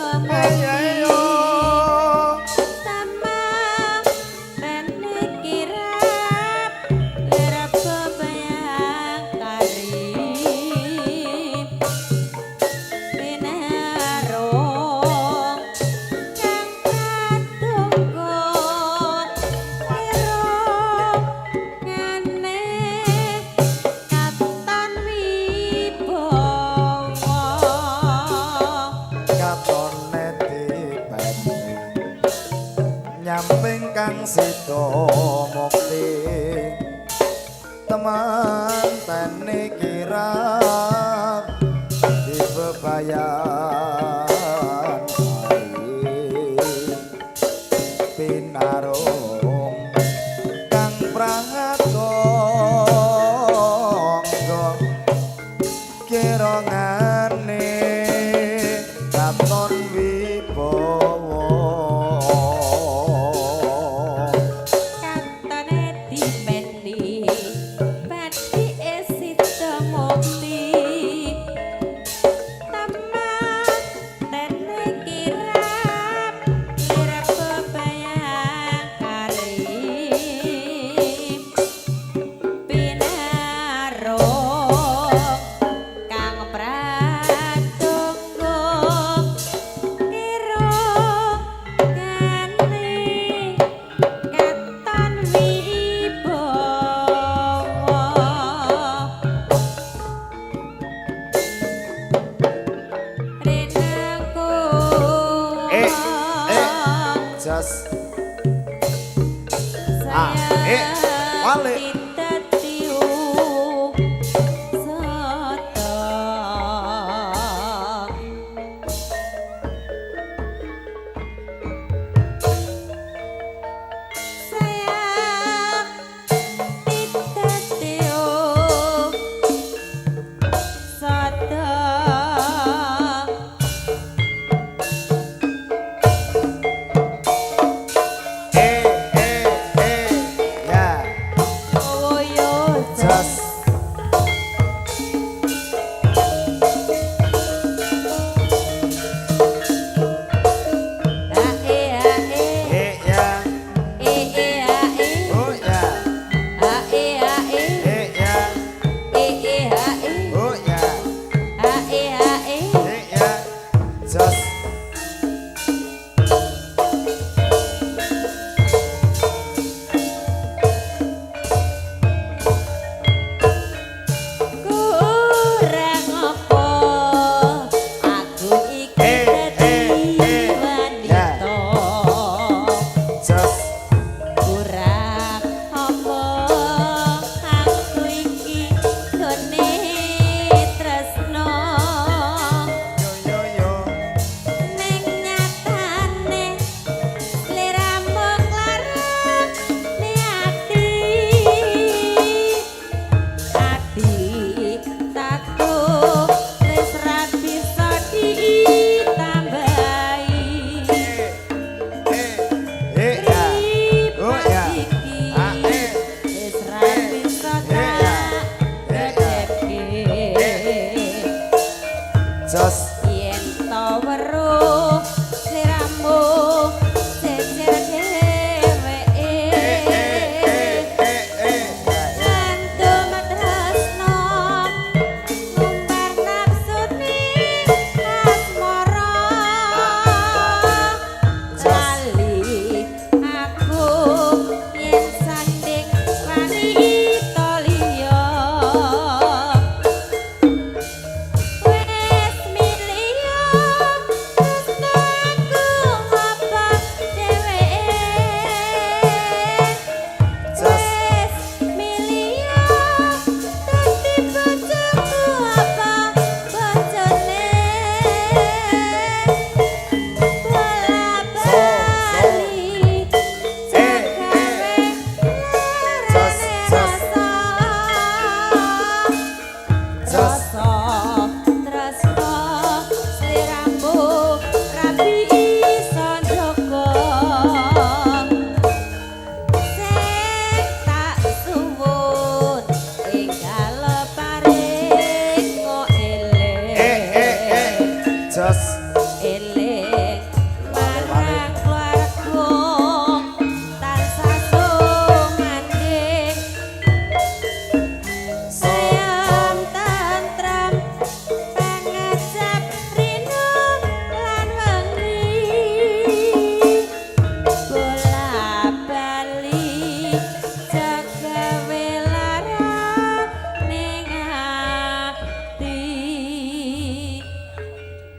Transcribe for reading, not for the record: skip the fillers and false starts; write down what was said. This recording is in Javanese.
Mukti. Temantene kirap lir bebayangkari pinarung kang pratungga kirangane katon wibawa. Katone dipeni nyamping kang sida mukti, temantene kirap dibebayan pinarung kang pratangga kirangane katon wibawa. Katone dipeni bathike sida mukti, temantene kirap lir bebayangkari pinarung kang pratungga kirangane katon wibawa. Renangku Eh, eh, jos. Ah, eh, balik. Ditetiu soto. Sayang ditetiu soto. Eh, eh, eh, ya. Oh yo. Jos. A e a e. Eh, ya. E e a e. Oh ya. A e a e. Eh, ya. E e a e. Oh ya. A e a e. Eh, ya. Jos. Kurang apa aku iki Eh, dadi eh, eh, ya. wanita? Jos. Kurang apa aku iki gone tresno? Yo yo yo. Ning nyatane sliramu nglarani ati, ati takut wis ra bisa ditambahi. Eh, eh, eh, ya. Oh ya. Mripat iki Ah, eh. wis ra bisa Eh, ya. tak Eh, ya. gedhekke. Jos. Yen to weruh